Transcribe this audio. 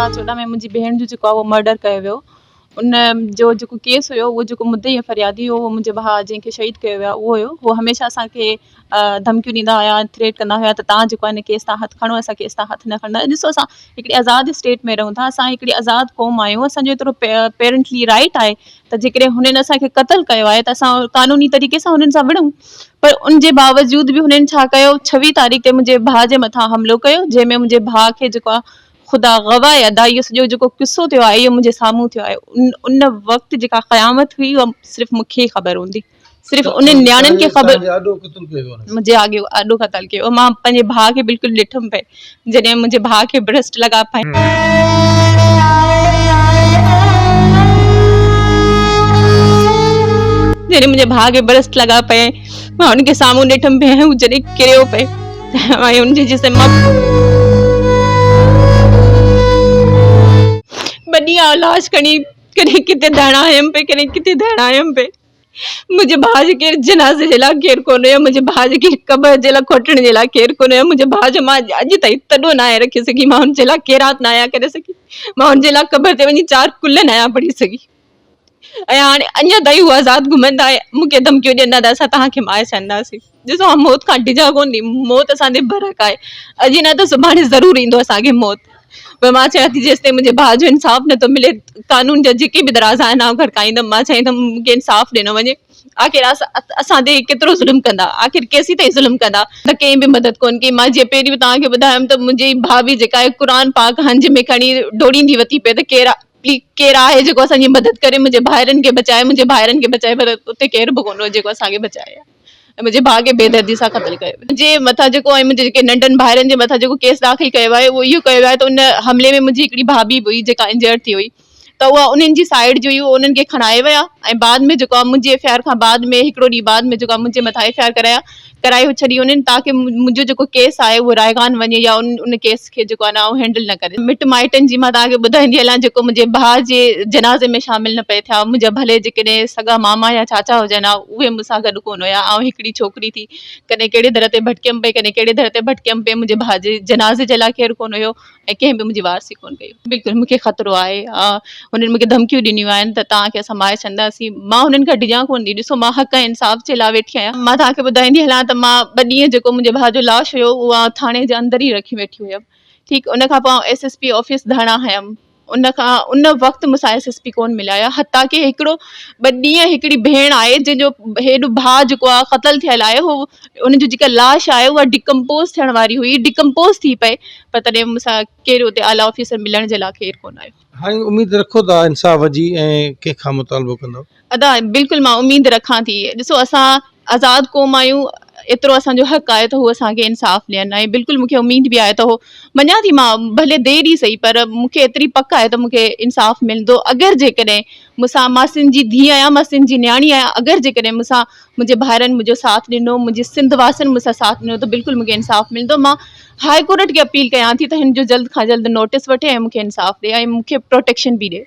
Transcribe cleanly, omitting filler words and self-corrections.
2014 ۾ منهنجي ڀيڻ جو جيڪو آهي اهو مرڊر ڪيو ويو ان جو جيڪو ڪيس هيو اهو جيڪو مدعي ۽ فريادي هيو اهو منهنجو ڀاء جنهن کي شهيد ڪيو ويو آهي اهو هيو هو هميشه اسان کي ڌمڪيون ڏيندا هيا ٿريٽ ڪندا هيا ته توهان جيڪو آهي هن ڪيس تان هٿ کڻو اسان ڪيس تان هٿ نه کڻندا ڏسو اسان هڪڙي آزاد اسٽيٽ ۾ رهون ٿا اسان هڪڙي آزاد قوم آهيون اسان جو ايترو پيرنٽلي رائيٽ آهي ته جيڪڏهن هنن اسان کي قتل ڪيو آهي ته اسان قانوني طريقي سان هنن سان وڙهون پر ان جي باوجود به هنن ڇا ڪيو ڇويهه تاريخ تي منهنجي ڀاء جي مٿان حملو ڪيو جنهن ۾ منهنجي ڀاء کي جيڪو آهي خدا گواهه آهي ادا اهو سڄو جيڪو قصو ٿيو آهي اهو منهنجي سامهون ٿيو آهي ان وقت جيڪا قيامت هئي اها صرف مون کي ئي خبر هوندي صرف انهن نياڻين کي خبر منهنجي آڳي آڏو قتل ڪيو مان پنهنجي ڀاء کي بلڪل ڏٺم پئي جڏهن منهنجي ڀاء کي برسٽ لڳا پئي جڏهن منهنجي ڀاء کي برسٽ لڳا پئي مان ان کي سامهون ڏٺم پئي هو جڏهن ڪريو پئي ۽ ان جي جسم مان ٻه ڏينهن لاش کڻي ڪڏهن ڪٿي ڌرڻا هنيم پئي ڪڏهن ڪٿي ڌرڻا هنيم پئي منهنجي ڀاء جي ڪير جنازي جي لاء ڪير ڪونه هيو منهنجي ڀاء جي ڪير قبر جي لاء کوٽڻ جي لاء ڪير ڪونه هيو منهنجي ڀاء جو مان اڄ تائين تڏو ناهي رکي سگهي مان هن جي لاء قيرات ناهيان ڪري سگهي مان هن جي لاء قبر تي وڃي چار قل ناهيان پڙهي سگهي ۽ هاڻي اڃا تائين هو آزاد گهمندا ۽ مون کي ڌمڪيون ڏيندا ته اسان توهان کي ماري ڇڏنداسين ڏسو آئون موت کان ڊڄان ڪونه ٿي موت اسان تي برحق آهي اڄ نه ته سڀاڻي ضرور ايندو اسان کي موت پر مان چاهيان ٿي جيستائين منهنجي ڀاء جو انصاف نٿو ملي قانون جا جيڪي به دروازا آهن آئون کڙڪائيندم مان چاهيندم مون کي انصاف ڏنو وڃي آخر اسان تي ڪيترو ظلم ڪندا آخر ڪيسين تائين ظلم ڪندا ته ڪنهن به مدد ڪونه ڪئي مان جيئن پهرين به توهان کي ٻڌايم ته منهنجي ڀاڀي جيڪا آهي قرآن پاڪ هنج ۾ کڻي ڊوڙيندي وتي پئي ته ڪير ڪير آهي جيڪو اسان جي مدد ڪري منهنجي ڀائرن کي بچائي منهنجي ڀائرن کي بچائي پر اتي ڪير به ڪونه هو جيڪو اسان کي بچائي ها ۽ منهنجي ڀاء کي بيدردي سان قتل ڪيو ويو منهنجي مٿان جيڪو ۽ منهنجي جيڪي ننڍن ڀائرن جي مٿان جيڪو ڪيس داخل ڪيو آهي اهو اهو ڪيو ويو آهي ته ان حملي ۾ منهنجي هڪڙي ڀاڀي به هئي جيڪا انجرڊ ٿي هئي ته اها انهن جي سائيڊ جي هئي اهو انهن کي کڻائي ويا ۽ بعد ۾ جيڪو آهي منهنجي ايف I R کان بعد ۾ هڪڙو ڏينهن بعد ۾ جيڪو آهي منهنجي مٿان ايف I R ڪرايا ڪرائي ڇڏي انهن تاڪه منهنجو جيڪو ڪيس آهي اهو رائگان وڃي يا ان ڪيس کي جيڪو آهي نه آئون هينڊل نه ڪري مٽ مائٽن جي مان توهان کي ٻڌائيندي هلان جيڪو منهنجي ڀاء جي جنازي ۾ شامل نه پئي ٿيا منهنجا ڀلي جيڪڏهن سڳا ماما يا چاچا هجن ها اهي مون سان گڏ ڪونه هيا آئون هڪڙي ڇوڪري ٿي ڪڏهن ڪهڙي در تي ڀٽڪيم پئي ڪڏهن ڪهڙي در تي ڀٽڪيم پئي منهنجي ڀاء جي جنازي جي لاء ڪير ڪونه هيو ۽ ڪنهن به منهنجي وارثي ڪونه ڪئي. بلڪل مون کي خطرو آهي. هنن مون کي ڌمڪيون ڏنيون آهن ته توهان کي اسان ماري ڇڏنداسين. مان هنن کان ڊڄان ڪونه ٿي. ڏسو مان حق ۽ انصاف جي لاء ويٺي آهيان. مان توهان کي ٻڌائيندي هلان ته مان ٻه ڏينهن جيڪو منهنجي ڀاء جو لاش هيو اهو آئون ٿاڻي جي اندر ئي رکي ويٺي هيم. ٺيڪ ان کان پوء آئون ايس ايس پي آفيس ڌرڻا هنيم. ان کان ان وقت مون سان ايس ايس پي ڪونه مليا هيا. حتيٰ ڪه هڪڙو ٻه ڏينهن هڪڙي ڀيڻ آهي جنهن جو هيڏو ڀاء جيڪو آهي قتل ٿيل آهي هو ان جو جيڪا لاش آهي اها ڊيڪمپوز ٿيڻ واري هئي ڊيڪمپوز ٿي پئي پر تڏهن مون سان ڪير اتي اعليٰ آفيسر ملڻ جي لاء ڪير ڪونه آيو. هاڻي اميد رکو ٿا انصاف جي ۽ ڪنهن کان مطالبو ڪندؤ؟ ادا بلڪل مان اميد رکان ٿي ڏسو اسان آزاد قوم آهيون ايترو اسان جو حق آهي ته هو اسان کي انصاف ڏين ۽ بلڪل مون کي اميد به آهي ته هو مڃان ٿي مان ڀلي دير ئي سهي پر مون کي ايتري پڪ آهي ته مون کي انصاف ملندو اگر جيڪڏهن مون سان مان سنڌ جي ڌيء آهيان مان سنڌ جي نياڻي آهيان اگر جيڪڏهن مون سان منهنجي ڀائرن منهنجو ساٿ ڏنو منهنجي سنڌ واسين مون سان ساٿ ڏنو ته بلڪل مون کي انصاف ملندو مان هاء ڪورٽ کي اپيل ڪيان ٿي ته هن جو جلد کان جلد نوٽس وٺي ۽ مون کي انصاف ڏي ۽ مون کي پروٽيڪشن به ڏي.